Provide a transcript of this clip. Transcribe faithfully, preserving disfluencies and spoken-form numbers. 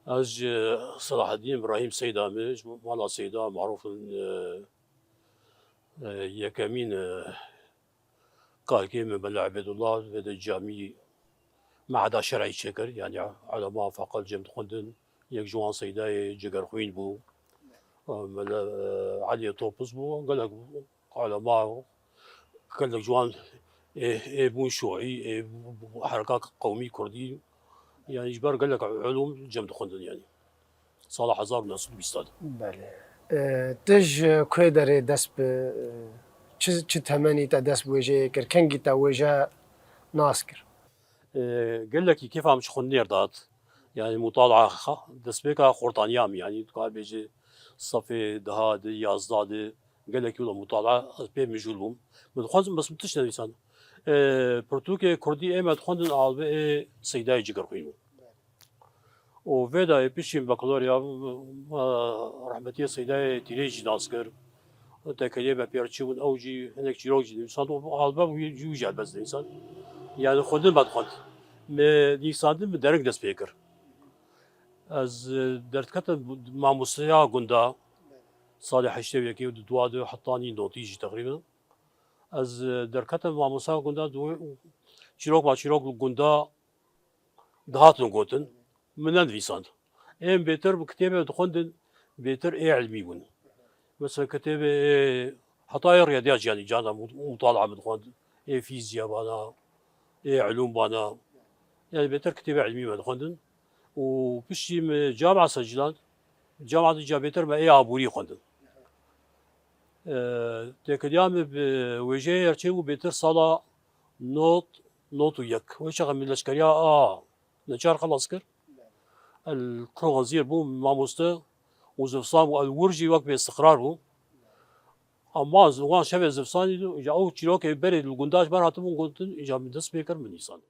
Ez ji Selahaddîn Îbrahîm Seyda me, ji mala Seyda marûf in, e, e, yekemîn, e, kalkê me Mela Ebedullah vê de camî meheda şer'î çêkir, yanî elema feqel cem dixwendin, yek ji wan Seydayê Cigerxwîn bû, e, Mela, e, Eliyê Topuz bû, gelek elema, gelek ji wan ê, ê bûn şûî, ê hereka qewmî kurdî, yanî ji ber gelek ulûm cem dixwendin yanî. Sala hezar û neh sed û bîst de. Belê. E, tu ji ku derê dest bi, e, çi, çi temenî te dest bi wêjeyê kir? Kengî te wêje nas kir? E, gelekî kêfa min ji xwendinê re dihat. Yanî mutala xa-, destpêka xortaniya min, yanî tu kabê bêjî sefê deha de, yazda de, gelekî wilo mutala ez pê mijûl bûm. Min dixwest, bes min tişt nenivîsand. E, pirtûkê kurdî ê me dixwendin albe ê Seydayê Cigerxwîn bû. Û vê dayê piştî bakalorya, e, rehmetiyê Seydayê Tîrê jî nas kir. Tekeliyê me pê re çi bûn, ew jî hinek çîrok jî nivîsand û albe bû jî, wî jî helbest nivîsand. Yanî xwendin me dixwend. Me nivîsandin bi dereng dest pê kir. Ez, e, derdiketim mamosteya gunda, salê heştê û yekê û du dua de heta nî notî jî teqrîben. Ez, e, derketim mamosteya gunda, du-, çîrok ma çîrok gunda dihatin gotin. Min nenivîsand. Ên bêtir bi kitêbê dixwendin, bêtir ê ilmî bûn. Mesela kitêbê ê, heta ê riyadiya jî, yanî carna mut-, mutala min dixwend. Ê fîzya bana, ê ilûm bana. Yanî bêtir kitêbê ilmî me dixwendin. Û piştî me camia seclan, camia de ca bêtir me ê aborî xwendin. E, têkiliya me bi wêjeyê re çêbû bêtir sala not, not û yek. Wê çaxa min leşkeriya a neçar xelas kir. El Qur'an zîr bû, mamoste û zivsan bû, el wir jî wek bê istiqrar bû. Ama wan şevê zivsanî de, îca ew çîrokê berê li gunda ji ber hatibûn gotin, îca min dest pê kir, min nivîsand.